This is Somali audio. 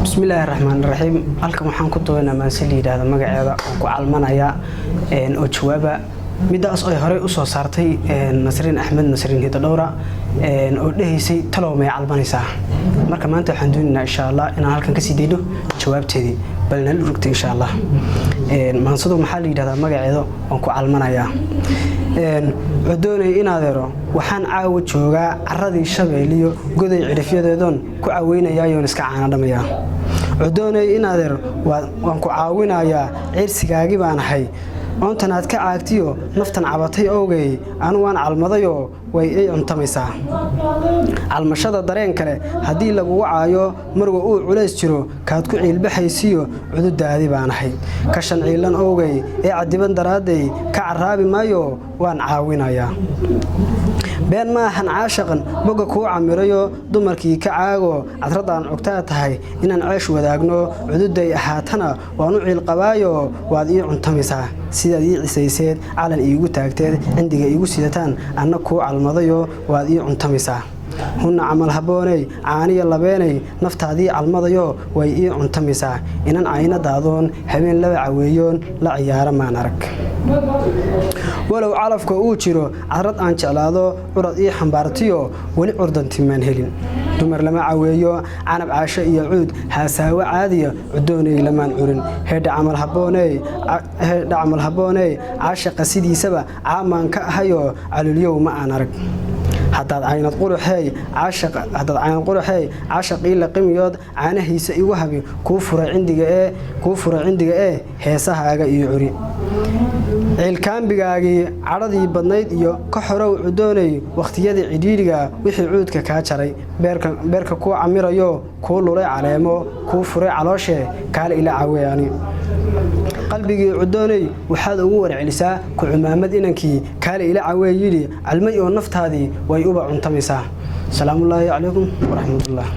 Bismillaahi raxmaan raxiim. Halkan waxaan ku duubaynaa maanse la yidhaahdo magaceeda oo ku calmanaya oo jawaaba midaas ay horey usoo saartay Nasriin Axmed, Nasriin Hidadhowra, oo dhehaysay "Talow may calmanaysaa?" Marka maanta waxaan doonaynaa, insha Allah, inaan halkan kasii dayno jawaabteedii. Bal nala rugta, insha Allah. Maansadu maxaa la yidhahdaa? Magaceeda waan ku calmanayaa. Codoonay inadeero, waxaan caawa joogaa caradii Shabeeliyo goday cidhifyadeedoon ku caweynayaayoon iska caana dhamayaa. Codoonay inadeer, waan ku caawinayaa, ciirsigaagi baan ahay, oontanaad ka caagtiyo naftan cabatay owgay. Anu waan calmadayoo way i cuntamaysaa. Calmashada dareen kale haddii lagugu caayo, marwa uu culays jiro, kaad ku ciilbaxaysiyo cududaadi baan ahay. Kashan ciilan owgay ee cadiban daraadday ka carraabi maayo, waan caawinayaa. Been maahan caashaqan bogga kuu camirayo, dumarkii ka caago cadraddaan cugtaa tahay. Inaan ceesh wadaagno cududay ahaatana waan u ciilqabaayo, waad ii cuntamaysaa. Sidaad ii cisayseed, calan iigu taagteed, cindiga iigu sidataan, anna kuu calmadayo, waad ii cuntamaysaa. Hunna camal habbooney, caaniya labeenay, naftaadii calmadayo, way ii cuntamaysaa. Inan cayna daadoon habeen laba caweeyoon la ciyaara maan arag. Walow calafka uu jiro cadrad aan jeclaado, curad ii xambaartiyo weli curdantimaan helin. Dumar lama caweeyo, canab, caasho iyo cuud, haasaawo caadiya, cudoonay lamaan curin. Heedha camal habbooney, caashaqa sidiisaba caamaan ka ahayoo calulyow ma aan arag. Haddaad caynad quruxeey, haddaad caynad quruxeey, caashaqii laqimiyood caanahiisa igu habi, kuu furay cindiga ee kuu furay cindiga ee heesahaaga iyo curi. Ciilkaambigaagii cadhadii badnayd iyo ka xorow, cudoonay, wakhtiyadii cidhiidhiga wixii cuudka kaa jaray. Beerka kuu camirayo, kuu lulay caleemo, kuu furay calooshee, kaale ila caweyaani. Qalbigii cudoonay waxaad ugu warcelisaa ku cumaamad inankii kaale ila cawee yidhi, calmay oo naftaadii way uba cuntamaysaa. Asalaamullaahi calaykum waraxmatullah.